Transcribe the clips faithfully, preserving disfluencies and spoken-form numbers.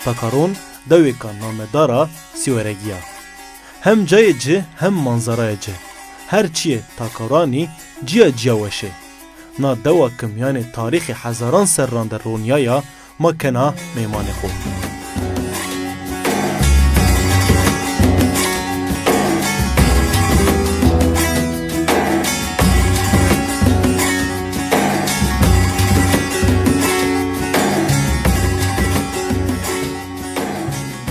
Takaron dewêka namedar a Sîweregî ya. Hem cayê ci hem manzarayê ci. Her çiyê Takaranî cîya cîya weş ê. Na dewa ke mîyanê tarîxê hezaran serran de ronîyaya, ma kena meymanê xo.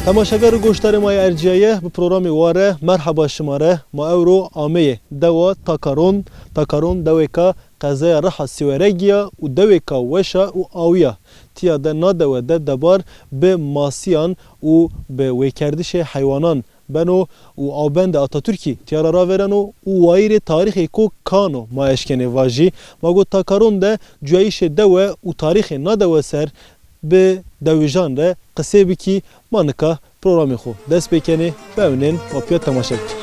Temaşeger û goşdarê ma yê ercîyaye, bi programê Ware merheba şima re. Ma ewro ameyê dewa Takaron. Takaron dewêka qezaya Riha Sîweregî ya û dewêka weş a û awî ya. Tîya de na dewe de debar bi masîyan û bi wêkerdişê heywanan beno û Awbendê Atatürkî tîya ra ravêreno û wayîrê tarîxêko kan o ma eşkenê vajî. Ma go Takaron de cuyayîşê dewe û tarîxê na dewe ser bi dewijan re qisê bikî. Ma nika programê xo dest pê kenê, biewnên ma pîya temaşe bikî.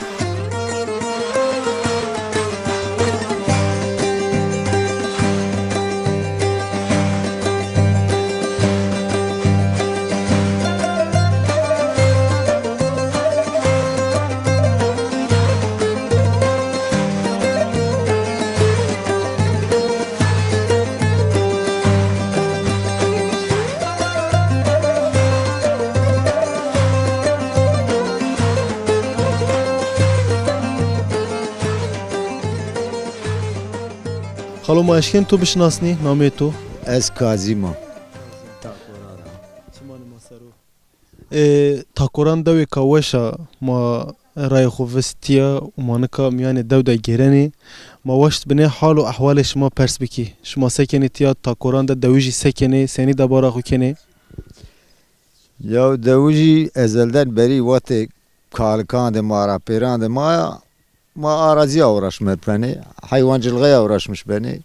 Xalo, ma eşkên to bişinasnî, nameyê to? Ez Kazîm a. Çimanê ma ser o. E, Takoran dewêka weş a, ma rayê xo vist tîya û ma nika mîyanê dew de gêrenê. Ma waşt binê hal û ehwalê şima pers bikî. Şima se kenê tîya Takoran de, dewijî se kenê, senî debara xo kenê? Ya dewijî ezelden berî wextê kalikandê ma ra, pêrandê ma ya, ma arazîya uğraşmet benê, heywancılığeya uğraşmiş benê.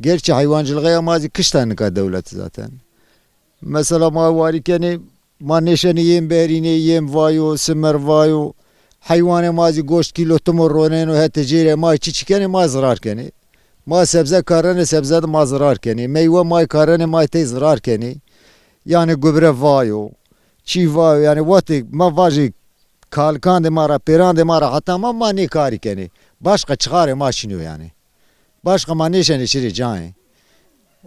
Gerçi heywancılığeya ma zî kişta nika dewlet zaten. Mesela ma warî kenê, ma nêşenê yêm berînê, yêm vayo, simer vayo. Heywanê ma zî goşt kîlo timo roneno hetê cêrê, ma çi çi kenê, ma zirar kenê. Ma sebze karenê, sebze de ma zirar kenê. Meywe ma karenê, ma tey zirar kenê. Yanî gubre vayo, çî vayo, yanî wextê ma vajê kalikandê ma ra, pêrandê ma ra heta ma, ma nê karî kenê. Başqa çixarê ma çin o yanî. Başqa ma nêşenê şirê cayê.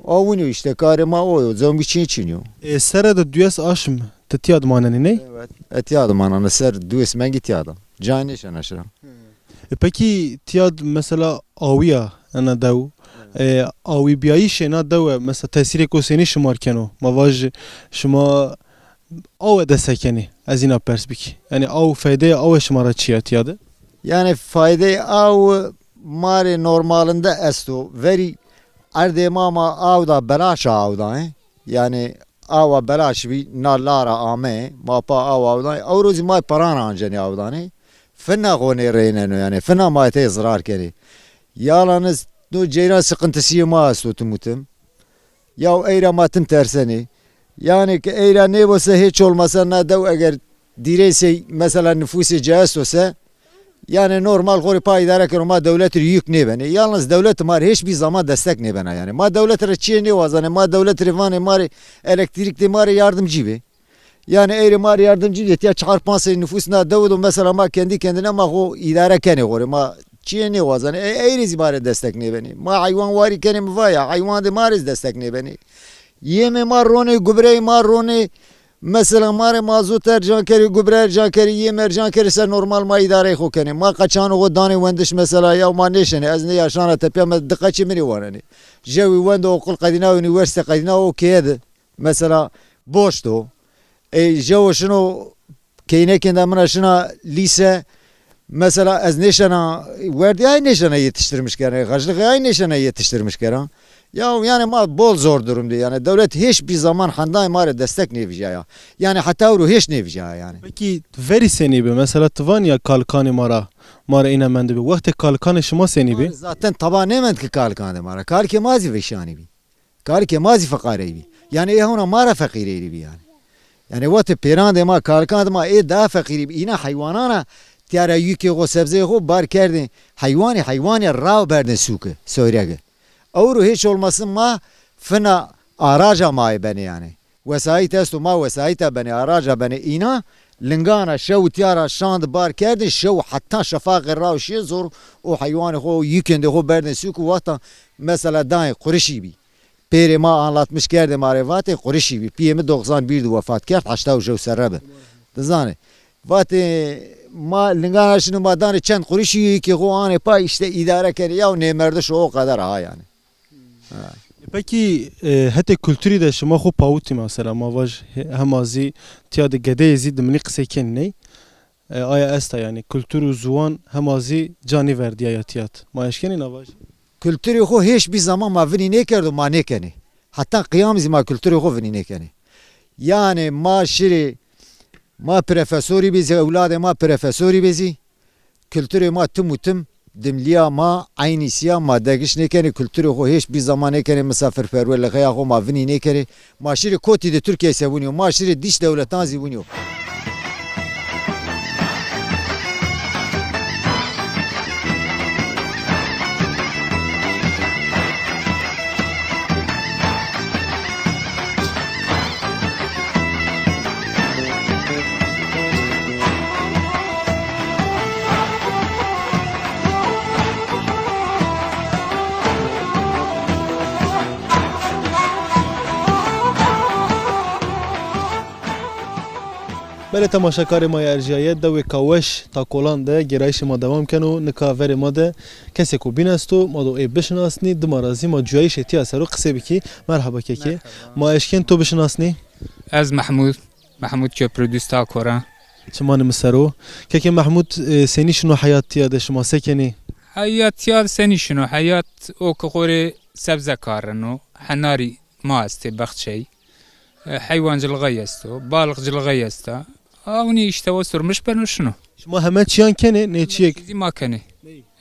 A winî yo îşte, karê ma o yo, zongî çî çin yo. E, sere de duyes aşm ti tîya de manenî ney? Evet, e tîya de manena, ser duyes mengî tîya de. Cayê nêşena şira. E, pekî tîya d-, mesela awîya ena dew, e, awîbîyayîşê na dewe mesela tesîrêko senî şima r keno? Ma vaj şima awe de se kenî? Ez îna pers bikî. Yanî aw, feydeya awe şima ra çi ya tîya de? Yanî faydeyê aw ma rê normalinde esto. Verî erdê ma, ma aw da belaş aw danê. Yanî awa belaş bî, na la ra ame, ma pa aw aw danê. Ewro zî ma paran ancenê aw danê. Fina xo nêreyneno yanî. Fina ma tey zirar kenê. Yalaniz no ceyran sıkıntısiyê ma esto tim û tim. Ya ey ra ma tim tersenê. Yanî ke ey ra nêbo se, hiç olmasa na dew eger dîrê sey mesela nifûsê ci esto se, yanî normal xo rê pa îdare keno, ma dewletî rê yük nêbenê. Yalnız dewlet ma rê hêç bî zaman destek nêbena yanî. Ma dewletî rê çiyê nêwazanê, ma dewletî rê vanê ma rê elektrîk dê, ma rê yardimcî bê. Yanî ey rê ma rê yardimcî bê, tîya çar panc sey nifûs na dew do, mesela ma kendi kendine ma xo îdare kenê xo rê, ma çiyê nêwazanê. E, ey rê zî ma rê destek nêbenê. Ma heywan warî kenê, mi va ya, heywan de ma rê zî destek nêbenê. Yêmê ma ronê, gubreyê ma ronê, mesela ma rê mazot ercan kerê, gubre ercan kerê, yêm ercan kerê, se normal ma îdareyê xo kenê. Ma qeçanê xo danê wendiş mesela, ya ma nêşenê, ez nêya şana tepîya, me di qeçê mi rê wanenê. Jewî wendo oqul qedîna, unîversîte qedîna, o keye de. Mesela boş do. E, jewo şino keynekên de mina şina lîse. Mesela ez nêşena werdîyayê nêşena yetiştirmiş kena, xeclixîyayê nêşena yetiştirmiş kena. Ya yanî ma bol zor durumdê. Yanî dewlet hêç bî zaman hendayê ma rê destek nêvijaya. Yanî heta ewro hêç nêvijaya yanî. Pekî verî senî bi? Mesela ti vanî ya kalikanê ma ra, ma ra îna mendibî. Wextê kalikanê şima senî bi? Zaten taba nêmend ki kalikandê ma ra. Kalikê ma zî veşanî bî. Kalikê ma zî feqarey bî. Yanî ê hewna ma ra feqîrey bî yanî. Yanî wextê pêrandê ma, kalikandê ma ê daha feqîrî bî. Îna heywanana tîya ra yukê xo, sebzeyê xo bar kerdê. Heywanî, heywanî raw berdê sûke, soyrege. Ewro hiç olmasın ma fina araja ma ê benê yanî. Wesayît esto, ma wesayîta benê, araca benê. Îna lingana şew tiya ra şand bar kerdin, şew heta şefaqê raw şîyê zor, o heywanê xo, yikendê xo berdin sûk û wexta mesela dayê qurişî bî. Pêrê ma anlatmiş kerdê ma rê vatê qurişî bî. Pîyê mi doksan bir de wefat kerd, heşta û jew serre bi. Dizanê. Vatê ma lingana şino ma danê çend qurişî, yikê xo anê pay, îşte îdare kenê ya û nêmerdiş o qeder ha yanî. Ha. E, pekî, e, hetê kulturî de şima xo pawitî mesela, ma vaj he-, hema zî tiya de gedeyê zî diminî qisey kenî ney? E, aya esta yanî kultur û ziwan hema zî ca nêverdîya ya tiyat. Ma eşkenî na vaj? Kulturê xo hêş bî zaman ma vinî nêkerdo, ma nêkenê. Heta qiyam zî ma kulturê xo vinî nêkenê. Yanî ma şirê, ma profesorî bî zî, ewladê ma profesorî bî zî. Kulturê ma tim û tim, dimlîya ma, eynî sîya ma degiş nêkenê, kulturê xo hêş bî zaman nêkenê, misafirperwerlixeya xo ma vinî nêkenê. Ma şirê kotî de Tirkîyeyê se winî yo, ma şirê dîş dewletan zî winî yo. Belê temaşekarê ma yê erjîyaye, dewêka weş Takolan de gêrayîşê ma dewam keno. Nika verê ma de kesêko bîn esto, ma do ê bişinasnî, dima ra zî ma cuyayîşê tîya ser o qisê bikî. Merheba kekê. Merheba. Ma eşkên to bişinasnî? Ez Mehmûd, Mehmûd Köprü, Düz Takora. Çimanê mi ser o. Kekê Mehmûd, e, senî şino heyat tîya de, şima se kenî? Heyat tîya de senî şino? Heyat o ki xo rê sebze karino, henarî ma estê, bexçey. E, heywancılığı esto, balıkçılığı esta. Awnî îşte oturmuş beno şino. Şima heme çîyan kenê, nê çîyêk? Çîzî ma kenê.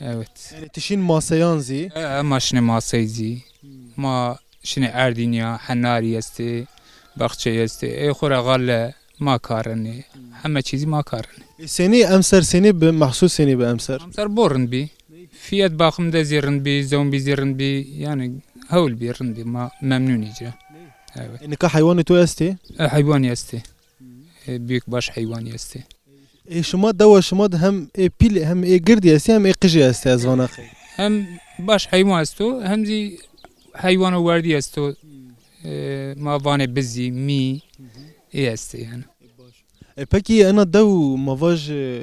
Evet. Yanî ti şîn maseyan zî? E, e, ma şinê masey zî. Ma şinê erdînîya, henarî estê, baxçey estê. Ê xo ra xalle ma karenê. Heme çîzî ma karenê. E, senî emser senî bi, mehsul senî bi emser? Emser bo rind bî. Fiyat bakım de zî rind bî, zewmbî zî rind bî. Yanî hewl bî, rind bî. Ma memnûn î ci ra. Evet. E, nika heywanê to estê? E, heywanî estê. E, büyük baş heywanî estê. Ê şima, dewa şima de hem ê pîl, hem ê girdî estê, hem ê qijî estê, ez vana qey? Hem baş heywan esto, hem zî heywano werdî esto. E, ma vanê bizî, mî, ê estê yanî. E, pekî ena dew ma vaj, e,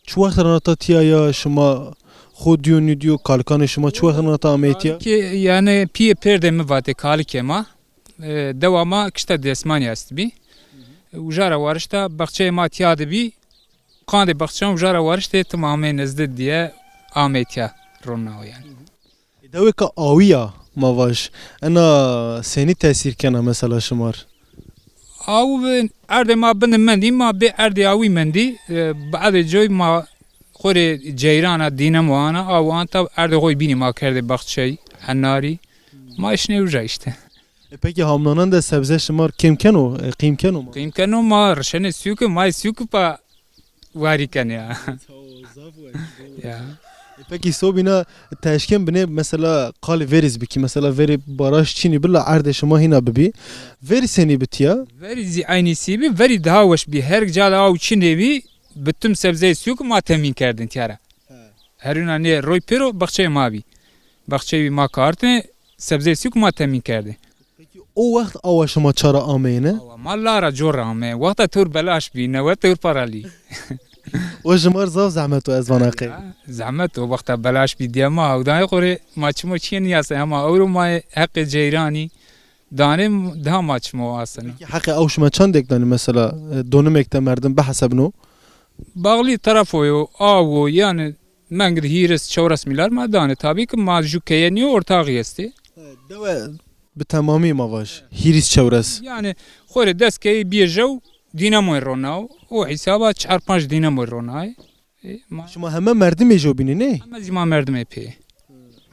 çi wext rana ta tîya ya, şima xo dîyo nîdîyo, kalikanê şima çi wext rana ta ameyê tîya? Kalikê, yanî pîyê pêrdê mi vatê kalikê ma, e, dewa ma kişta desmanî estbî. Uja ra warişta baxçeyê ma tîya de bî. Qandê baxçeyan uja ra wariştê tim ameyê nizdi diye ameyê tîya rona o yanî. Dewêka awî ya ma vaj. Ena senî tesîr kena mesela şimar? Aw bi erdê ma bini mendî, ma bê erdê awî mendî. E, badê coy ma xo rê ceyrana, dînemo ana, aw anta erdê xo bînî ma kerdê baxçey, henarî. Ma şinê uja îşte. E, pekî hamnanan de sebze şimar kêm keno, e, qîm keno ma? Qîm keno, ma rişenê sûki, ma yê sûki pa warî kenê ya. Ya. E, pekî sobîna ti eşkên binê mesela qalê verî zî bikî, mesela verê baraj çinî bi la erdê şima hîna bibî. Verî senî bi tîya? Verî zî eynî sî bî, verî daha weş bî. Her ca de aw çinê bî, bi tim sebzeyê sûki ma temîn kerdin tîya ra. He. Herûna nê roy pêro baxçeyê ma bî. Baxçeyê bî ma kartê, sebzeyê sûk ma temîn kerdê. Pekî o wext awa şima ça ra ameyêne? Awa ma la ra cor ra ameyê. Wexta tewr belaş bî, newe tewr para lî. O ji ma r zaf zehmet o ez vana qey. Ya, zehmet o, wexta belaş bî diye ma hewdayê xo rê ma çimo çîyê nîyasê, hema ewro ma yê heqê ceyranî danê, daha ma çimo aseno. Pekî heqê aw şima çandêk danê mesela, e, donimêk de merdim bihesebno? Bağlı taraf o yo, aw o, yanî meng di hîris çewres mîlyar ma danê. Tabî ki ma ju keye nîyo, ortaxî estê. Dewe bi temamî ma vaj. Hîris çewres. Yanî xo rê des keyî bîyê jew dînemoyê ronaw. O hîsaba çar panc dînemoyê ronayê. E, ma... Şima heme merdimê jew bînî nê? Heme zî ma merdimê pê.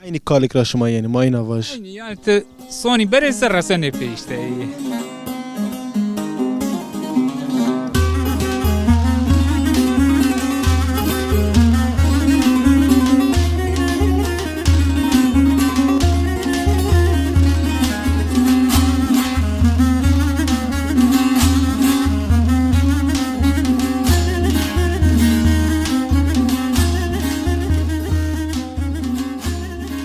Eynî kalik ra şima yenî, ma îna vaj. Eynî, yanî ti sonî berê ser resenê pê îşte.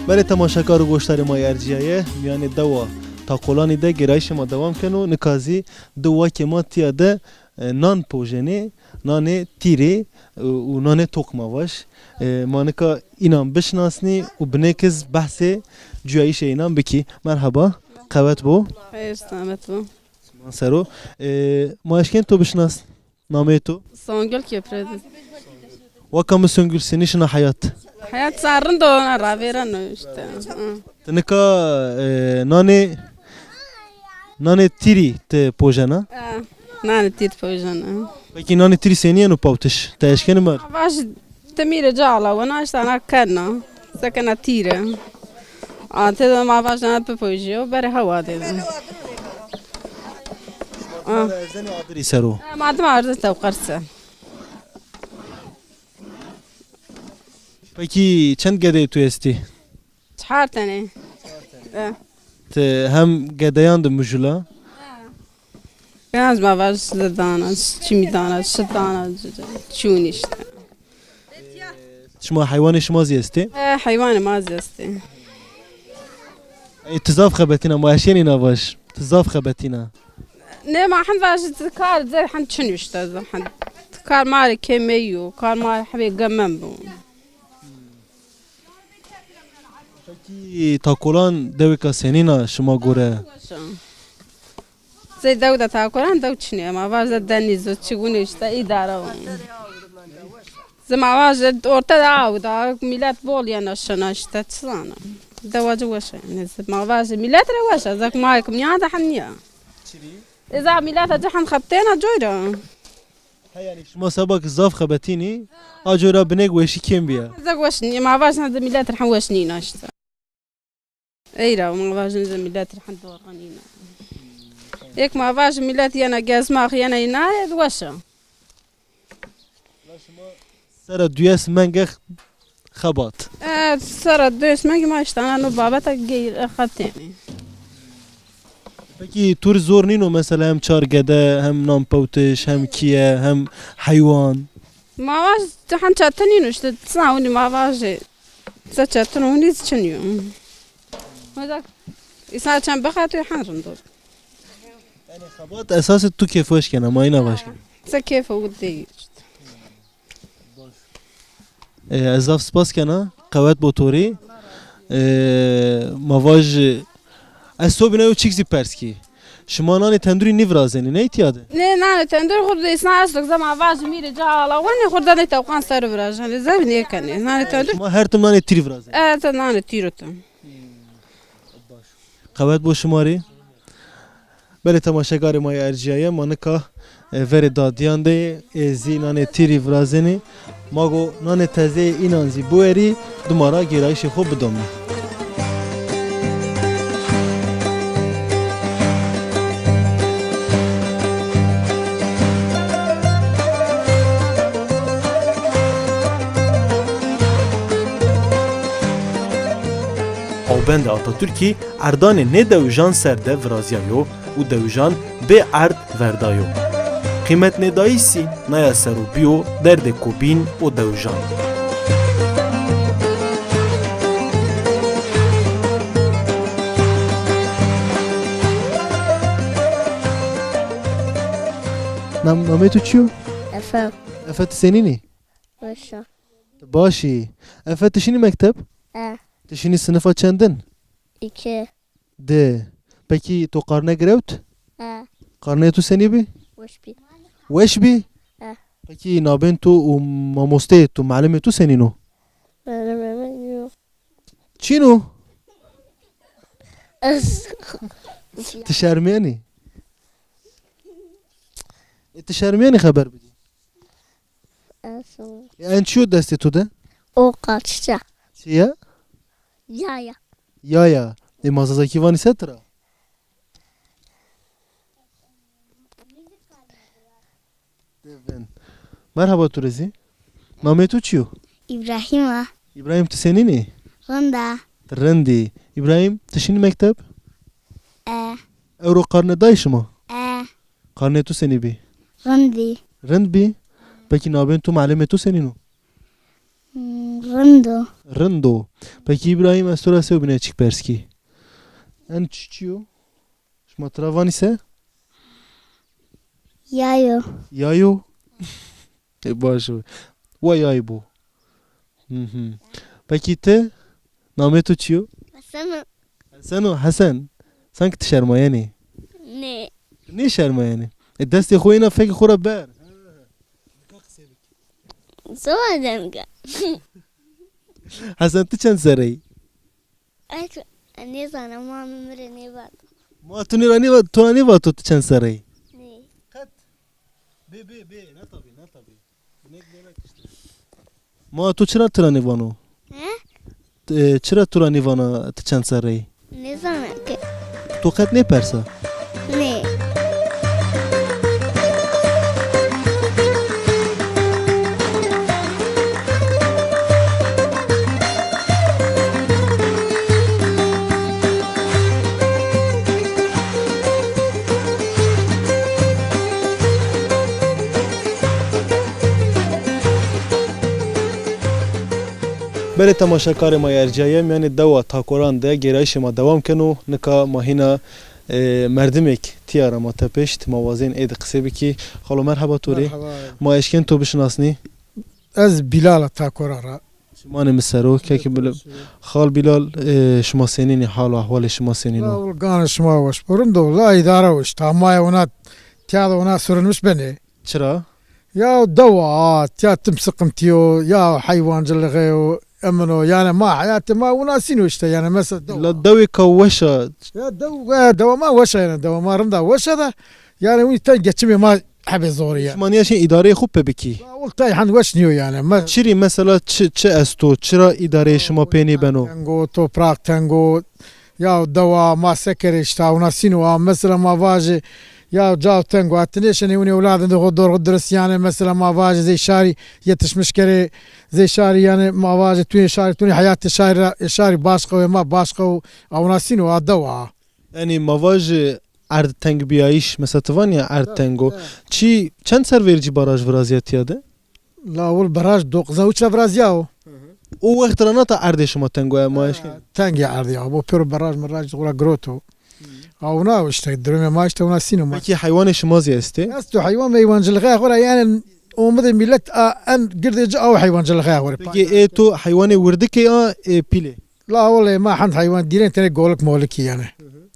Belê temaşekar û goşdarê ma yê ercîyaye, mîyanê dewa Takolanî de gêrayîşê ma dewam keno. Nika zî di wakê ma tîya de, e, nan pojenê, nanê tîrê, e, û nanê tok ma vaj. E, ma nika înan bişinasnî û binêkiz behsê cuyayîşê înan bikî. Merheba, qewet bo. Xeyr, selamet bo. Siman ser o. E, ma eşkên to bişinasn? Nameyê to? Songül Köprüdüz. Waka mi Songül, senî şina heyat? Heyat sa rind o, na ravêreno îşte. Hı. Ti nika, e, nanê, nanê tîrî ti pojena? E, nanê tîr pojena. Pekî nanê tîrî senî yeno pawtiş? Ti eşkenî mer? Vaj Ti mîrê ci ala wena, îşte ana kena. Sekena tîre. A, tê de ma vajena bipojîyo, berê hewa dê de. A. Erzenê adirî ser o. E, ma dima erzenê tewqer ser. Pekî çend gedeyê tu estî? Çar tenê. E. Ti hem gedeyan de mijula? Biraz ma vaj şi dana, çimî dana, şi dana, çûn îşte. Şima heywanê şima zî estê? E, heywanê ma zî estê. Ey, ti zaf xebetîna, ma eşkenî na vaj. Ti zaf xebetîna. Nê, ma hin vaj ti kar, ti hin çin îşte, ti hin. Kar ma rê kêmey yo, kar ma rê hebê gemen bo. Pekî Takolan dewêka senîn a şima gore? Zey dew de Takolan dew çinê, ma vaj de denîz o, çi wune îşte îdare o. Zey ma vaj de orte de aw da, mîlet bol yena şina îşte, çi zana. Dewa ci weş a, yanî zey ma vaj de mîlet rê weş a, zek ma yek mîyan de hen nîya. Eza mîleta ci hen xebitêna coy ra. He, yanî şima seba ki zaf xebetînî, a coy ra binêk weşî kêm bîya. Zek weş nî, ma vaj na de mîlet rê hen weş nîna îşte. Ey ra ma vaj na de mîlet rê hen dorxan îna. Êk ma vaj mîlet yena gezmax, yena îna rê weş a. Sera duyes mengê xebat. E, sera duyes mengê ma îşte ana no babeta geyr xebitênê. Pekî tu rê zor nîno mesela hem çar gede, hem nan pewtiş, hem kîye, hem heywan? Ma vaj, ti hen çetin nîno îşte, ti zana winî ma vajê. Ti çetin o, winî zî çin yo. Weda îsan çend bixetê hen rind o. Yanî xebat esasê tu kêfweş kena, ma îna vaj kena. Ti kêfo wi dê îşte. E, ez zaf spas kena, qewet bo to rê. E, ma vaj, ez to bîna yo çîk zî pers kî. Şima nanê tendurî nîvirazenî, ney tîya de? Nê, nanê tendurî xo de îsna esto ke zey ma vaj mîrê ci ala wenê, xo de nê tewqan ser virazenê, zey nêkenê. Nanê tendurî. Şima her tim nanê tîrî virazenî? E, ez nanê tîro tim. Qewet bo şima rê. Belê temaşekarê ma yê ercîyaye, ma nika, e, verê dadîyan de yê, ê zî nanê tîrî virazenê. Ma go nanê tezeyê înan zî biwerî, dima ra gêrayîşê xo bidomnî. Awbendê Atatürkî erdanê nê dewijan ser de virazîyayo û dewijan bê erd verdayo. Qîmetnêdayîş zî naya ser o bîyo derdêko bîn o dewijan. Nam-, namê tu çi yo? Efe. Efe, ti senîn î? Baş a. Ti baş î. Efe, ti şinî mekteb? E. Ti şinî sinifa çendin? Îki. Di. Pekî to qarne girewt? E. Qarneyê to senî bî? Weş bî. Weş bî? E. Pekî nabên to û mamosteyê to, melimê to senîn o? Melimê mi yo. Çin o? Ez. Ti şermîyenî? E, ti şermîyenî xeber bidî? Ez. E, en çi yo destê to de? Oka, çiçek. Çi ya? Yaya. Yaya. E, ma zazakî vanî se tira? Merhaba tu rê zî. Namê tu çi yo? Îbrahîm a. Îbrahîm, tu senîn î? Rind a. Ti rind î. Îbrahîm, ti şinî mekteb? E. Ewro qarne day şima? E. Qarnê tu senî bî? Rind bî. Rind bî? Pekî nabên tu, melimê tu senîn o? Hmm, rind o. Rind o. Pekî Îbrahîm, ez to ra sewbîne çik pers kî. En çi çi yo? Şima tira vanî se? Yayo. Yayo? E, baş o. Wa yay bo. Hı hı. Pekî ti? Namê to çi yo? Hesen o. Hesen o, Hesen. Sanki ti şermayenî. Nê. Nê şermayenî. E, destê xo êna fekê xo ra ber. Zowa denga. Hesen, ti çend serre yî? Ek, nêzana, ma mi mi rê nêvato. Ma tu nê ra nêva-, tu ra nêvato tu çend serre yî? Nê. Qet. Bê, bê, bê, netabî, netabî. Binek, binek işte. Ma tu çira tu ra nêvano? He? E, çira tu ra nêvana ti çend serre yî? Nêzana ke. To qet nêpersa? Nê. Belê temaşekarê ma yê ercîyaye, mîyanê dewa Takoran de gêrayîşê ma dewam keno. Nika ma hîna, e, merdimêk tîya ra ma tepişt, ma wazên ê de qisê bikî. Xalo, merheba to rê. Merheba. Ma eşkên to bişinasnî? Ez Bilal a Takoran ra. Çimanê mi ser o, kekê Bilal. Xal Bilal, e, şima senîn î, hal û ehwalê şima senîn o? La, wul ganê şima weş bo. Rind o, la îdare o îşte. Ma ya wina, tîya de wina sürünmüş benê. Çira? Ya dewa, tîya tim sıkıntı yo, ya hayvancılığı yo, emin o. Yani ma heyatê ma winasîn o îşte, yani mesela dewa. La dewêka weş a. Ya dew-, e, dewa ma weş a yani, dewa ma rind a weş a da. Yani wî tay geçimê ma hebê zor ya. Şima nîya şin îdareyê xo pê bikî? La wul tay hend weş nîyo yani. Me- Çirî mesela çi, çi esto? Çira îdareyê şima pê nêbeno? Teng o, toprak teng o. Ya dewa ma se kerê îşte, winasîn o. Mesela ma vajê ya caw teng o, ti nêşenê winê ewladê xo dor xo dirist yani. Mesela ma vajê zey şarî yetişmiş kerê, zey şarî yani ma vajê tu yê şarî, tu nê heyatê şarî ra, şarî başka o, ma başka o. A winasîn o, a dewa. Yanî ma vajê erd teng bîyayîş, mesela ti vanî ya erd teng o. Çi, çend ser verî cî baraj virazîya tîya de? La wul baraj doqza uç ra virazîya o. O wext ra nata erdê şima teng o, ya ma eşkên? Tengê erdê ya. Bo pêro baraj miraj xo ra giroto. A wina îşte durumê ma îşte winasîn o ma. Pekî heywanê şima zî estê? Esto heywan, meywancılığa xo ra yani omidê millet a en girdê ci aw heywancılığa xo ra. Pekî ê to heywanê wirdikê a, ê pîlê? La wele ma hend heywan dîrên tenê golik molikî yani.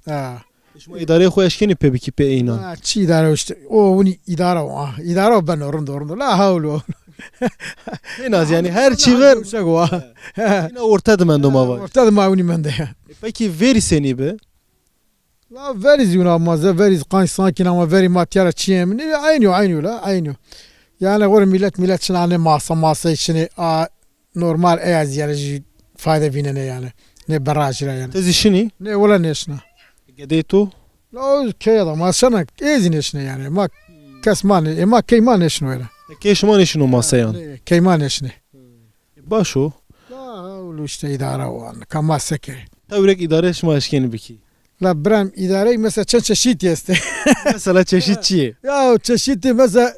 Ha. Şima îdareyê xo eşkenî pê bikî pê ênan? Ha, çi îdare o işte. O winî îdare o, ah. Îdare o beno rind o, rind o. La hawlo. Nênaz yani her çî ver. Uşak wa. Yine orta de mendo ma var. Orta de ma winî mende ya. E, pekî verî senî bi? La verî zî wina ma ze, verî zî qanc sankîn ama verî ma tîya ra çîyê mi. Nê, eynî yo, eynî yo la, eynî yo. Yani xo rê millet, millet çin a nê masa, masa çinê a normal eya zî yani jî fayde vînenê yani. Nê barajî ra yani. Ti zî şinî? Nê, wele nêşina. Gedeyê to? La o keye de ma şena, ê zî nêşinê yani. Ma kes ma nê, e, ma key ma nêşino yani. E, key şima nêşino maseyan? Nê, key ma nêşinê. E, baş o. La hawlo işte îdare o an. Ka ma se kerê. Tewrek îdare şima eşkenî bikî? La biram, îdareyî mesela çend çeşîtî estê. Mesela çeşît çi yê? Ya çeşîtî mesela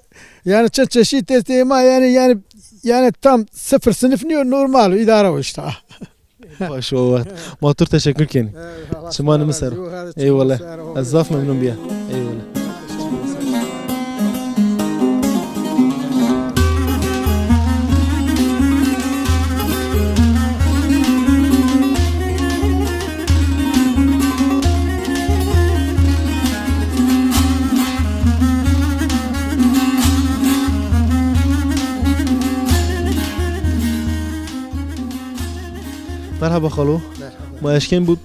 yani çend çeşîtî estê ma yani, yani, yani tam sıfır sınıf nîyo, normal o, îdare o işte. Baş o wext. Ma tu rê teşekkür kenî. Eyvallah. Çimanê mi ser o. Eyvallah. Ez zaf memnun bîya. Eyvallah. Merhaba xalo. Merhaba. Ma eşkên bo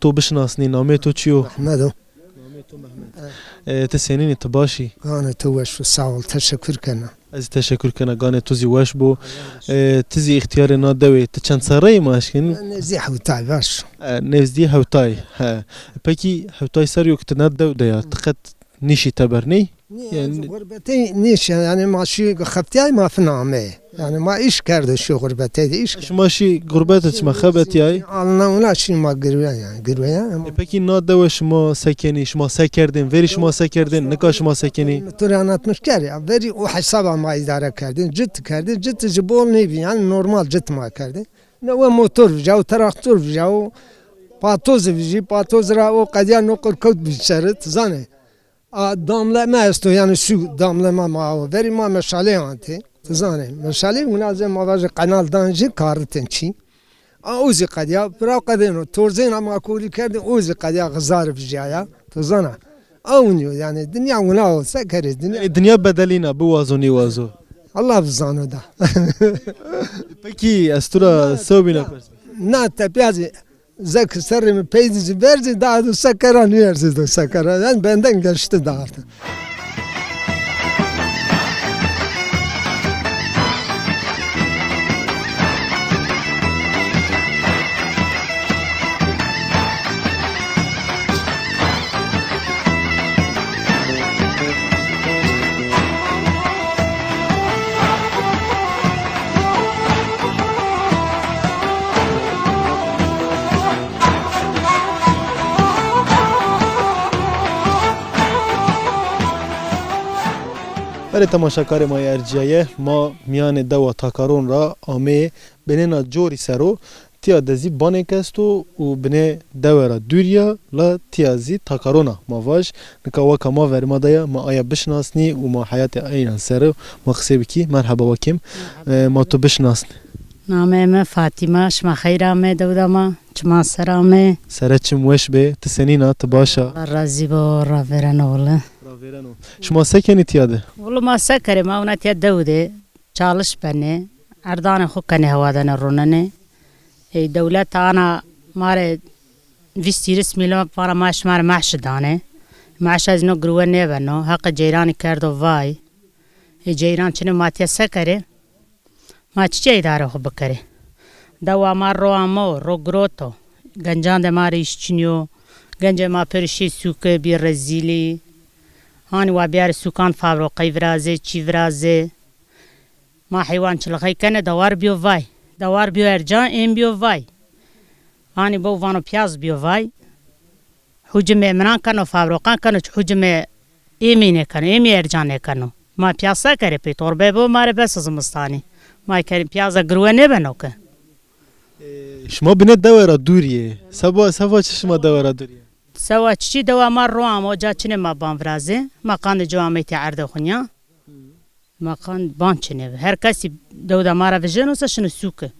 to bişinasnî, namê to çi yo? Mehmed o. Namê to Mehmed. E, ti senîn î, ti baş î? Ganê to weş bo, sağ ol, teşekkür kena. Ez zî teşekkür kena, ganê to zî weş bo. E, ti zî îxtîyarê na dewê, ti çend serre yî ma eşkenî? Nêzdî hewtay, baş. E, nêzdî hewtay, he. Pekî hewtay serrî yo ke ti na dew de ya, ti qet nîşî teber ney? Yanî gurbetey nêşî, yanî ma şî xeftîyay ma fina ameyê. Yanî ma îş kerde şî gurbetey de îş. Şima şî gurbete çima xebetîyay? Alina wina şî ma girweyan yanî, girweyan. E pekî na dewe şima se kenî, şima se kerdên, verî şima se kerdên, nika şima se kenî? Mi to rê anlatmış kerd ya, verî o hesaba ma îdare kerdên, cit kerdên, cit jî bol nêbî yanî normal cit ma kerdên. Ne we motor vijyawo, traktor vijyawo, patoz vijî, patoz ra o qedîya no qir kewt bi ser, ti zanê. A, damleme esto, yanî su damleme ma awo. Verî ma meşale antê. Ti zanê. Meşale wina zê ma vajê qenal dan jî karitên çî. A, o zî qedîya, pira qedêno. Torzêna ma kolî kerdê, o zî qedîya xizar vijyaya. Ti zana. A winî yo, yanî dinya wina o, se kerê dinya. E, dinya bedelîna, biwazo nêwazo. Allah bizano da. Pekî, ez tu ra sewbîna pers. Na tepya zî Zek serrê mi pey de zî verzî, daha da sekera nêerzî da sekera. Yanî benden geçti da artık. Erê temaşekarê ma yê ercîyaye, ma mîyanê dewa Takaron ra ameyê binêna corî ser o. Tîya de zî banêk esto û binê dewe ra dûrî ya, la tîya zî Takaron a. Ma vaj, nika weka ma verê ma de ya, ma aya bişinasnî û ma heyatê eynan ser o ma qisey bikî. Merheba wekim. Merheba. E, ma to bişinasnî. Nameyê mi Fatîma, şima xeyr amê dewda ma, çiman ser amê. Sere çim weş bê, ti senîn a, ti baş a? Allah razî bo, ravêreno wele. Ravêreno. Şima se kenî tîya de? Wele ma se kerê, ma wina tîya dew de. Çalış benê, erdanê xo kenê, hewa danê ronenê. Ey dewleta ana ma rê vîst hîris mîlyon vana ma şima rê mehşî danê. Mehşa zî no girwe nêbeno, heqê ceyranî kerdo vay. Ey ceyran çinê ma tîya se kerê? Ma çiçî îdarê xo bikerê? Dewa ma ro amo, ro giroto. Gencan de ma rê îş çinî yo. Gencê ma pêro şî sûke, bî rezîlî. Hanî wa bîyarê sûkan fabrîqey virazê, çî virazê. Ma heywan çilixey kenê, dewar bîyo vay. Dewar bîyo ercan, êm bîyo vay. Hanî bo vano pîyaz bîyo vay. Hucimê minan keno, fabrîqan keno, hucimê êmî nêkeno, êmî ercan nêkeno. Ma pîyaz se kerê pey, torbe bo ma rê bes zimistanî. Ma kerî pîyaza girwe nêbeno ke. E, şima binê dewe ra dûrî yê. Seba, seba çi şima dewe ra dûrî yê? Sewa çiçî, dewa ma ro amo, ca çinê ma ban virazê. Ma qandê co ameytê erdê xo nîya. Ma qand ban çinê bi. Her kesî dewda ma ra vijêno se şino sûke.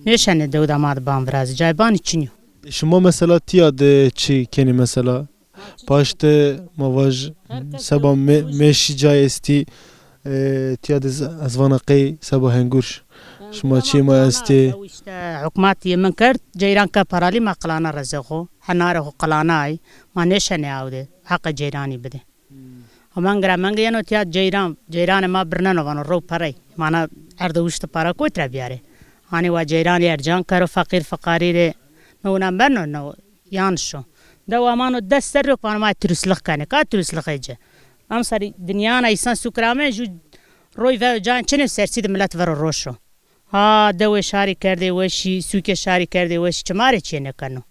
Nêşenê dewda ma de ban virazê. Cayê banî çinî yo. E, şima mesela tîya de çi kenî mesela? Paşte ma vaj seba me-, meşî cayê estî, e, tîya de z-, ez vana qey seba hengurş. Şima çî ma estê? Ew îşte hukmat yê min kerd, ceyran ke paralî ma qilana rezê xo. Henarê xo qilanay. Ma nêşenê aw de. Heqê ceyranî bidê. Hema ngira menge yeno tîya ceyran. Ceyranê ma birneno vano rew perey. Mana erdê wişte para kotî ra bîyarê? Hanî wa ceyranî ercan kero feqîr fiqarî rê. No wina beno, no yanlış o. Dewa ma no des serrî yo ke vano ma turîstlix kenê. Ka turîstlixê ci? Emserî dinyana însan sûk ra ame, jû roy vero can çinê, sersî de milet vero roş o. Ha, dewê şarî kerdê weşî, sûkê şarî kerdê weşî, çi ma rê çîyê nêkeno?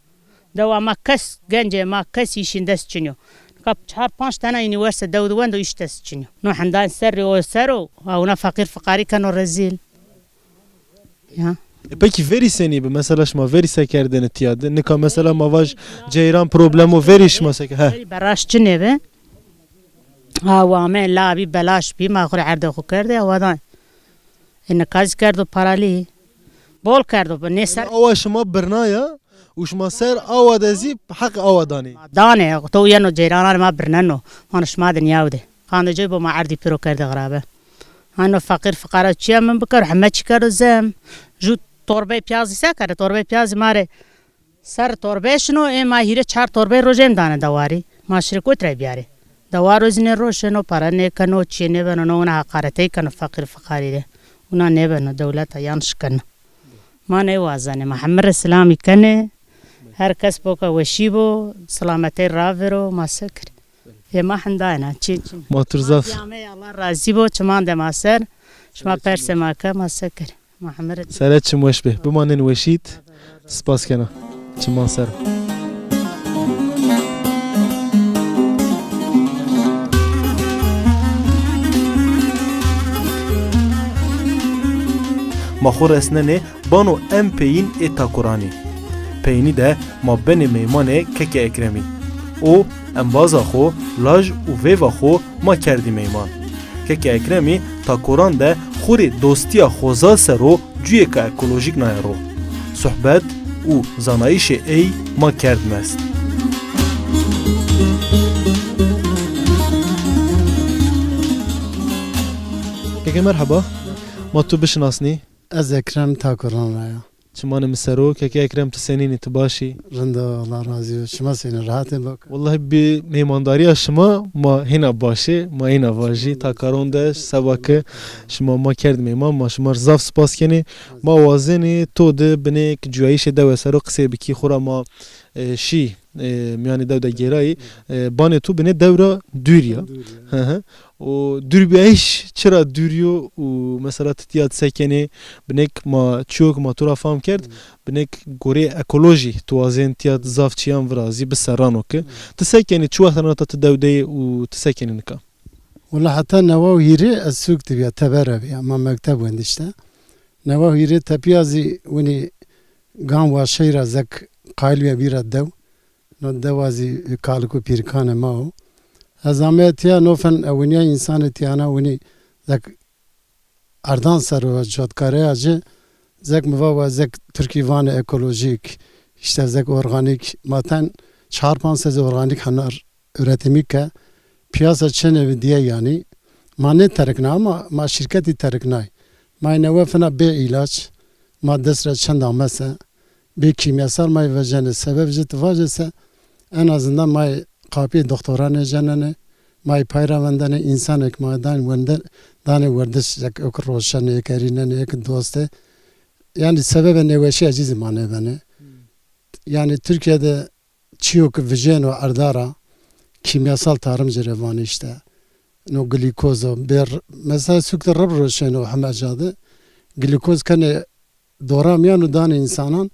Dewa ma kes, gencê ma kes îşîn dest çinî yo. Nika çar panc tena unîversîte dew de wendo, îş dest çinî yo. No hendan serrî o ser o, ha wina feqîr fiqarî keno rezîl. Ya. E, pekî verî senî bi? Mesela şima verî se kerdêne tîya de? Nika mesela ma vaj ceyran problemo, verî şima se ke-, he. Verî beraş çinê bi. Ha, wa ame labî belaş bî, ma xo rê erdê xo kerdê, awa da. E, nika zî kerdo paralî. Bol kerdo, bi nê ser. Awa şima birnaya û şima ser awa de zî heq awa danê. Danê, to yeno ceyranan ma birneno. Vano şima de nîyaw de. Qandê coy bo ma erdî pêro kerdê xirabe. Hano feqîr fiqara çîya min bikero, heme çî kero zem. Jû torbey pîyazî se kere, torbey pîyazî ma rê ser torbe şino, ê ma hîrê çar torbey roj êm dane dewarî. Ma şirê kotî ra bîyarê? Dewaro zî nêroşeno, pere nêkeno, çîyê nêbeno, no wina heqaretey keno feqîr fiqarî rê. Wina nêbeno, dewleta yanlış keno. Ma nêwazenê, ma heme rê silamî kenê. Her kes boka weşî bo, silametey ravêro, ma se kerê? Ê ma hindayna, çin çin. Ma tu zaf. Zî amey, Allah razî bo, çiman de ma ser. Şima persê ma ke, ma se kerê. Ma hemere. Sere çim weş bê. Bimanên weşît. Spas kena. Çiman ser. Ma xo resnenê bano en peyîn ê takoranî. Peynî de ma benê meymanê Keke Ekremî. O embaza xo, laj û veyva xo ma kerdî meyman. Keke Ekremî takoran de xo rê dostîya xoza ser o cuyêka ekolojîk naye ro. Sohbet û zanayîşê ey ma kerd mest. Keke merheba, ma tu bişinasnî? Ez Ekrem Takoran ra ya. Çimanê mi ser o, keke Ekrem, tu senîn î, tu baş î? Rind o, Allah razî bo. Şima senîn, rehet ê, bak. Wellahî bi mêmandarîya şima ma hîna baş ê, ma hîna vajî. Takoran de seba ke şima ma kerd mêman, ma şima rê zaf spas kenê. Ma wazenê to de binêk cuyayîşê dewe ser o qisey bikî, xora ma, e, şî, e, mîyanê dew de gêrayî, e, banê to binê dew ra dûr ya. Dûr ya. Hı hı. O dûrbîyayîş çira dûrî yo û mesela ti tîya de se kenê, binêk ma çîyo ke ma to ra fam kerd, binêk goreyê ekolojî ti wazên tîya de zaf çîyan virazî, biserrano ke. Ti se kenê, çi wext ra nata ti dew de yê û ti se kenê nika? Wela heta newa û hîrê ez sûk de bîya, teber ra bîya, ma mekteb wendî îşte. Newa û hîrê tepîya zî winî gan waşey ra zek qayîl bîya bîra dew. No dewa zî kalik û pîrikanê ma o. Ez ameya tîya, no fen ewinîya însanê tîyana winî zek erdan ser o, cotkareya ci zek mi va wa zek tirkî vanê ekolojîk, îşte zek organîk, ma ten çar panc sezê organîk henar üretimî ke pîyasa çinê bi dîye yanî. Ma nêterikna ama ma şîrketî teriknay. Ma ê newe fina bê îlaç, ma dest ra çend ame se, bê kîmyasal ma yê vejenê. Sebeb ci ti vajê se, en azından ma yê qapîyê doktora nêcenenê, ma yê pay ra vendenê, însanêk ma danê wende-, danê werdiş, zek o ke roşenê, ê ke erînenê, ê ke dost ê. Yanî sebebê nêweşîya ci zî ma nêbenê. Yanî Tirkîye de çîyo ke vijêno erda ra kîmyasal tarım ci rê vanê îşte. No glîkoz o, bêr, mesela sûk de rib roşeno heme ca de. Glîkoz kenê dora mîyan û danê însanan,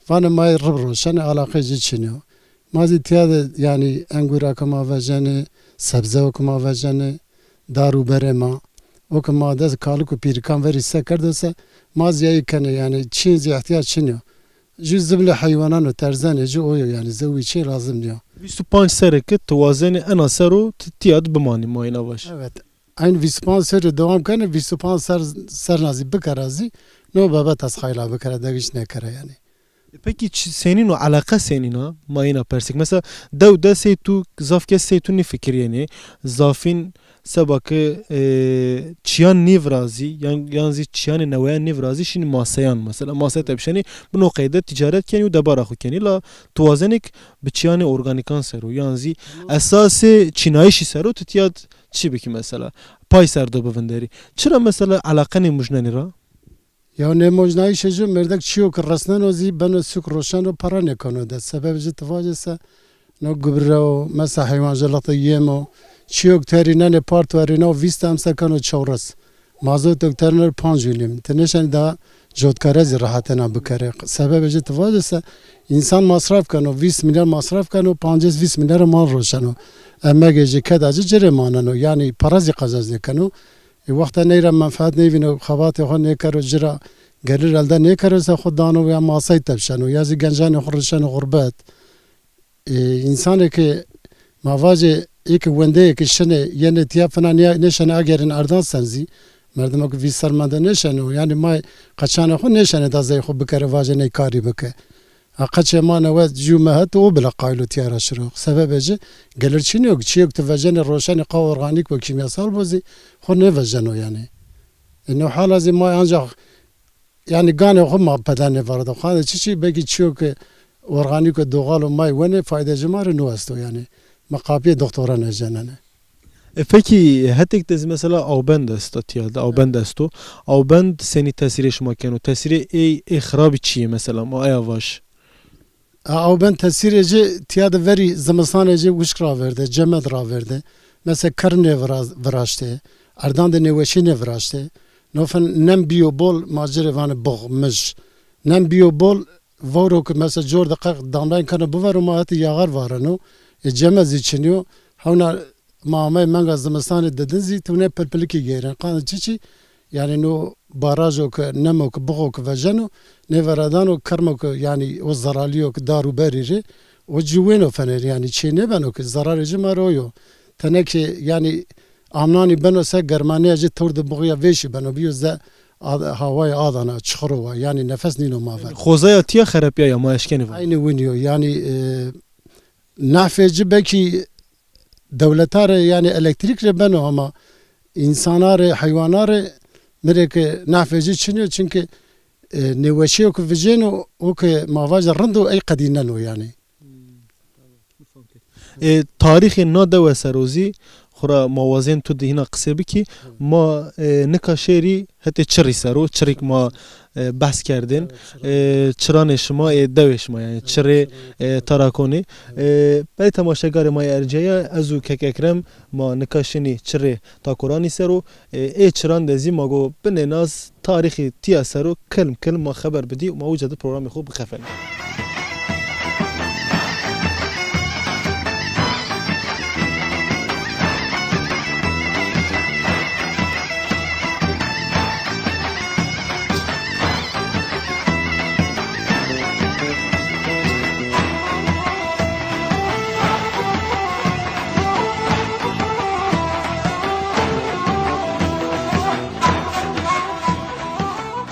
vanê ma yê rib roşenê, alaqê ci çin o. Ma zî tîya de yanî engûra ke ma vejenê, sebze o ke ma vejenê, dar û berê ma, o ke ma dest kalik û pîrikan verî se kerdo se, ma zî yayî kenê, yanî çîn zî îhtîyac çin o. Jû ziblê heywanan o, terzenê ci o yo, yanî zewî çê lazim nîyo. Vîst û panc serre ke ti wazenê ena ser o, ti tîya de bimanî, ma îna vaj. Evet. Eyn vîst û panc serrî dewam kenê, vîst û panc ser, serna zî bikera zî, no bebet ez xayla bikera, dewîş nêkera yanî. E, pekî çi, senîn o, eleqe senîn a? Ma îna persêk. Mesela dew de sey tu, zaf kes sey tu nêfikirîyenê. Zafîn seba ke, e, çîyan nêvirazî, yan, yan zî çîyanê neweyan nêvirazî, şînî maseyan mesela. Mase tepşenî, bi no qeyde tîcaret kenî û debara xwu kenî. La tu wazenêk bi çîyanê organîkan ser o, yan zî esasê çînayîşî ser o, tu tîya de çi bikî mesela? Pay ser do bivinderî. Çira mesela eleqe nêmujnenî ra? Ya nêmojnayîşê ci mêrdek çîyo ke resneno zî beno sûk roşeno, pere nêkeno de. Sebebê ci ti vajê se, no gubre o, mesela heywancılıkta yem o. Çîyo ke ti erînenê par, tu erîna vîst, emser keno çewres. Mazot ke ti erînenê panc û nîm. Ti nêşenî daha cotkare zî rehetêna bikerê. Sebebê ci ti vajê se, însan masraf keno, vîst milyar masraf keno, pancês vîst milyar mal roşeno. Emegê ci, keda ci ci rê maneno. Yanî pere zî qezenc nêkeno. Ê wexta ney ra menfeet nêvîno, xebatê xo nêkero, ci ra gelir elde nêkero se, xo dano ya masey tepşeno, ya zî gencanê xo rişeno xurbet. Ê, însanê ke ma vajê, ê ke wendeyê ke şinê, yenê tîya fina nîya-, nêşenê agerîn erdan ser zî, merdimo ke vîst ser mende nêşeno, yanî ma qeçanê xo nêşenê da zey xo bikere, vajê ney karî bike. Ha, qeçê ma newe jû mehet o bile qaylo tîya ra şiro. Sebebê ci gelir çin o, çîyo ke ti vejenê roşenê qa organîk bo, kîmyasal bo zî xo nêvejeno yanî. E, no hala zî ma ancax yanî ganê xo ma pede nêvardo. Xade çiçî, belkî çîyo ke organîk û doğal o ma yê wenê, fayde ci ma rê no esto yanî. Ma qapîyê doktora nêcenenê. E, pekî hetêk de zî mesela awbend esta tîya de, awbend esto. Awbend senî tesîrê şima keno? Tesîrê ey, ê xirabî çi yê mesela? Ma aya vaj. A, awbend tesîrê ci tiya de verî zimistanê ci wişk ravêrde, cemed ravêrde. Mesela kerm nêvira-, viraştê, erdan de nêweşî nêviraştê. No fen nem bîyo bol, ma ci rê vanê bix, mij. Nem bîyo bol, vewro ke mesela cor de qeq damlayên keno bivero, ma hetê yaxar vareno. E, cemed zî çinî yo. Hewna ma amey menga zimistanê didin zî, tu nê pilpilikî geyren. Qandê çiçî? Yanî no barajo ke, nemo ke, bixo ke vejeno, nêveradano kermo ke, yanî o zeralîyo ke dar û berî rê, o ci wêno fener, yanî çê nêbeno ke, zerarê ci ma rê o yo. Tenekê, yanî amnanî beno se germanîya ci tewr de bixo ya vêşî beno, bîyo ze ad-, hawayê Adana, çixiro wa, yanî nefes nîno ma ver. Xozaya tiya xerepîyaya, ma eşkenî va. Eynî winî yo, yanî, e, nafê ci belkî dewleta rê, yanî elektrîk rê beno, ama însana rê, heywana rê mi rê ke nafê ci çinî yo, çimkî, e, nêweşîyo ke vijêno, o ke ma vajê rind o, ey qedîneno yanî. E, tarîxê na dewe ser o zî xwura ma wazên tu di hîna qisê bikî. Ma, e, nika şêrî hetê çirî ser o, çirîk ma, e, behs kerdên. E, çiranê şima, ê dewê şima, yanî çirê, e, Tarakonî. E, belê temaşegarê ma yê ercîyaye, ez û kek Ekrem ma nika şinî çirê Takoranî ser o. E, ê çiran de zî ma go binê naz tarîxê tîya ser o kilm kilm ma xeber bidî û ma uca de programê xo bixefelî.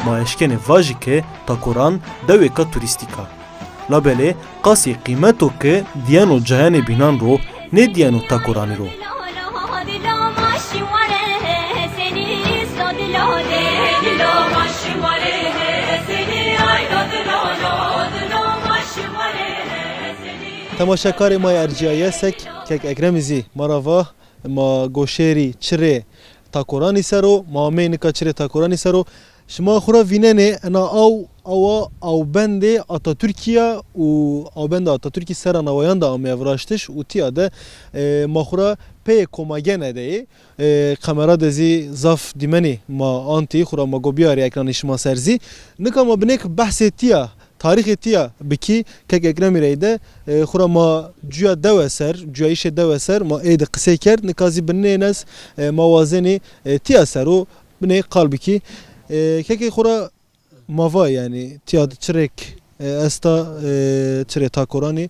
Ma eşkenê vajî ke Takoran dewêka turîstîk a. Labelê qasê qîmeto ke dîyeno cayanê bînan ro, nêdîyeno Takoranî ro. Temaşekarê ma yê ercîyaye, sek kek Ekremî zî ma ra va, ma go şêrî çirê Takoranî ser o, ma ameyî nika çirê Takoranî ser o. Şima xwu ra vînenê, ena aw, awa awbendê Atatürkî ya û awbendê Atatürkî sera newayan de ameye viraştiş û tîya de, e, ma xwu ra peyê Komagene de yê. E, kamera de zî zaf dîmenî ma antî, xwu ra ma go bîyarî ekranê şima ser zî. Nika ma binêk behsê tîya, tarîxê tîya bikî, kek Ekremî reyde, e, xwu ra ma cuya dewe ser, cuyayîşê dewe ser, ma ey de qisey kerd. Nika zî binê nez, e, ma wazenî, e, tîya ser o binê qal bikî. E, kekê xwu ra ma va, yanî, tîya de çirêk, e, esta, e, çirê Takoranî.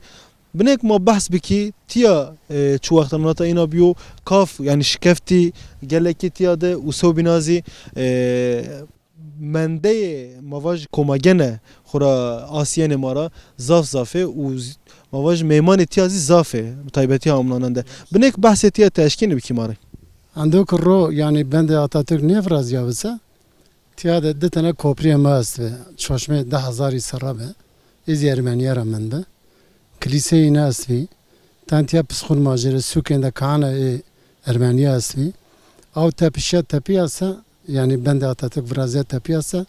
Binêk ma behs bikî, tîya, e, çi wextan nata îna bîyo, kaf, yanî şikeftî gelekî tîya de û sewbîna zî, e, mendeyê, ma vaj, Komagene xwu ra asîyenê ma ra zaf zaf ê û z-, ma vaj, meymanê tîya zî zaf ê, bi taybetî hamnanan de. Binêk behsê tîya ti eşkenî bikî ma rê? Endo ke ro, yanî bendê Atatürk nêvirazîyabi se, tîya de di tene koprîyê ma estbi. Çoşmê di hezarî serra bi. Ê zî Ermenîye ra mendbi. Kilîseyê îne estbî. Ten tîya pisxûn majêrê sûkên de kaena ê Ermenîye estbî. Aw tepişîya tepîya se, yanî bendê Atatürk virazîya tepîya se,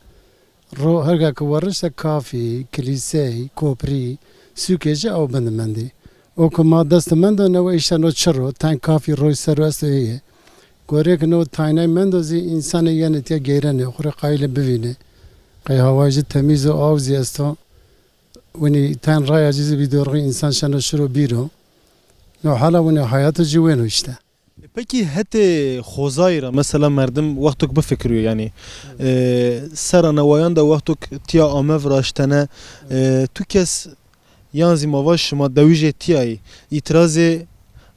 ro herga ke werişte kafî, kilîsey, koprî, sûkê ci aw bin de mendî. O ke ma dest de mendo, newe îşte no çir o, ten kafî roy ser o esto ê yê. Gorê ke no taynay mendo zî însanê yenê tîya geyrenê, xwu rê qayîlê bivînê. Qey hawayê ci temîz o, aw zî esto. Winî ten raya ci zî bî dorxî, însan şeno şiro bîro. No hala winî hayato ci wêno îşte. E, pekî hetê xozayî ra mesela merdim wexto ke bifikirîyo, yanî, e, sera newayan de wexto ke tîya ame viraştene, e, tu kes yan zî ma vaj şima dewijê tîya yî, îtîrazê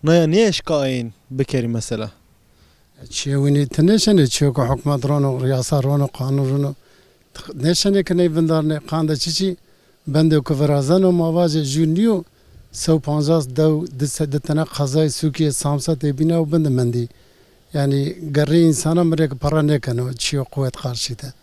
naya nêeşka ayên bikerî mesela? Çîyê winî ti nêşenê, çîyo ke hukmat rono, yasa rono, qanûn rono, ti nêşenê ke ney vindarnê. Qandê çiçî? Bendê ke virazeno, ma vajê jû nîyo, sew pancas dew, di se-, di tene qezayê sûkî yê Samsa tê bîne û bin de mendî. Yanî gerrê însana mi rê ke perra nêkeno çîyo quwet qarşî de.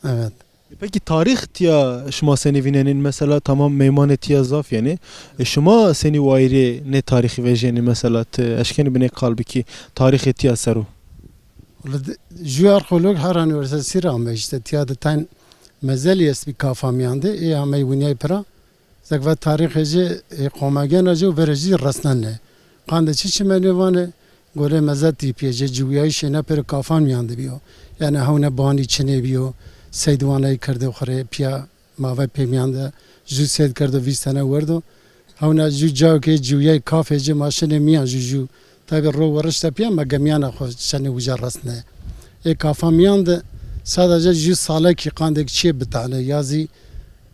Evet. E, pekî tarîx tîya şima senî vînenîn? Mesela tamam, meymanê tîya zaf yenê. E, şima senî wayîrê nê tarîxî vejîyenî? Mesela ti eşkenî binê qal bikî tarîxê tîya ser o? Wele di-, jû arxeolog her anî werse sîr ame îşte, tîya de ten mezelî estbî kafa mîyan de, ê amey winîyay pira. Zek ve tarîxê ci, e, qomegena ci û verê ci resnenê. Qandê çi çimenê vanê, gorê mezet tîpîyê ci, ciwîyayîşê ne pêro kafan mîyan de bîyo. Yanî hewne banî çinê bîyo, seyd wanayî kerdê xwu rê, pîya ma ve pê mîyan de, jû seyd kerdo vîst tene werdo. Hewna jû cayo ke ciwîyayî kafê ci ma şinê mîyan jû jû. Tabî ro werişte pîya ma gemîyana xwu şenê uca resnê. Ê kafa mîyan de sadece jû salekî qandêk çîyê bitanê ya zî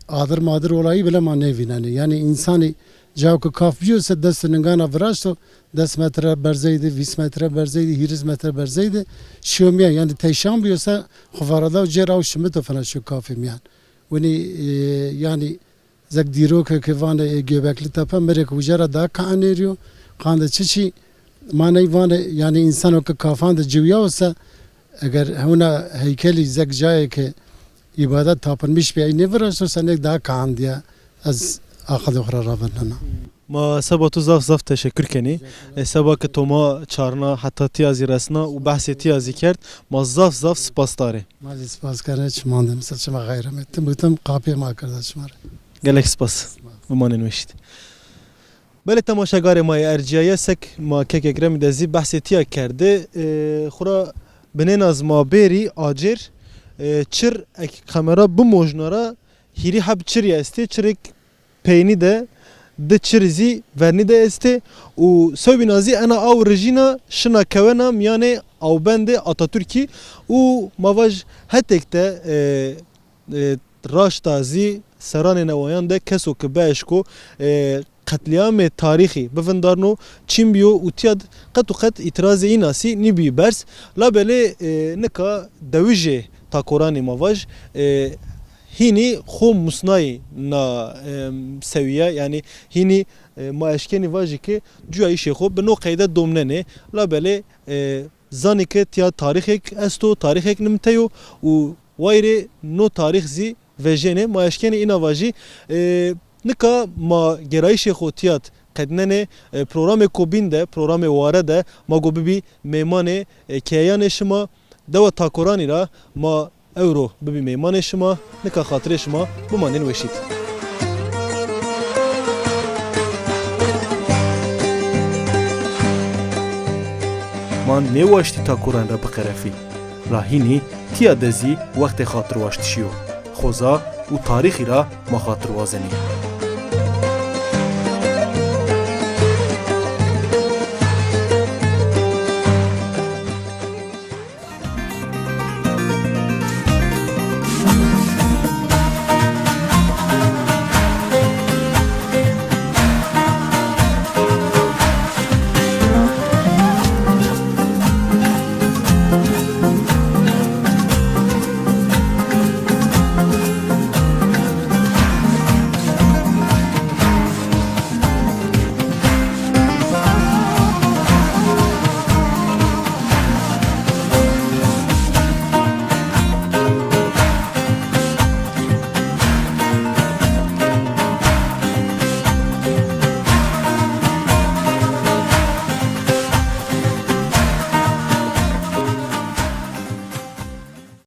adir madir olayî bile ma nêvînenê. Yanî însanî cayo ke kaf bîyo se dest û ningana viraşto, des metre berzey de, vîst metre berzey de, hîris metre berzey de şîyo mîyan. Yanî teyşan bîyo se xwu varada û cêr aw şimito fina şîyo kafê mîyan. Winî, e, yanî zek dîroke ke vanê, e, Göbekli Tepe, mi rê ke uca ra daha kaenê rîyo. Qandê çiçî ma ney vanê, yanî însano ke kafan de ciwîyawo se, eger hewna heykelî zek cayê ke îbadet tapinmîş bî, ey nêviraşto se, nêk daha kaendîya. Ez aqilê xwu ra ravêrnena. Ma seba to zaf zaf teşekkür kenî. E, seba ke to ma çarna, heta tîya zî resna û behsê tîya zî kerd, ma zaf zaf sipasdar ê. Ma zî spas kenê çiman de, misal çima xeyr amê. Tim û tim qapîyê ma kerda çima rê. Gelek spas. Bimanên weşî de. Belê temaşegarê ma yê ercîyaye, sek ma kek Ekremî de zî behsê tîya kerde. E, xwura binêna zî ma bêrî acêr, e, çir ek kamera bimojna ra hîrî heb çirî estê, çirêk peynî de, di çirî zî vernî de estê û sewbîna zî ena aw rijîna şina kewena mîyanê awbendê Atatürkî û ma vaj hetêk de, e, e, raşta zî seranê newayan de keso ke bieşko, e, qetlîamê tarîxî bivindarno, çin bîyo û tîya d-, qet û qet îtirazê îna sî nîbî berz. Labelê, e, nika dewijê takoranê ma vaj, e, hînî xo musnayî na, e, sewîye, yanî hînî, e, ma eşkenî vajî ke cuyayîşê xo bi no qeyde domnenê. Labelê, e, zanî ke tîya tarîxêk esto, tarîxêk nimte yo û wayîrê no tarîx zî vejênê. Ma eşkenê îna vajî. E, nika ma gêrayîşê xo tîya d qednenê. E, programêko bîn de, programê ware de ma go bibî mêmanê, e, keyeyanê şima. Dewa Takoranî ra ma ewro bibî mêmanê şima. Nika xatirê şima, bimanên weşî d. Ma nêwaştî takoran ra biqerefî. La hînî tîya de zî wextê xatirwaştişî yo. Xoza û tarîxî ra ma xatir wazenî.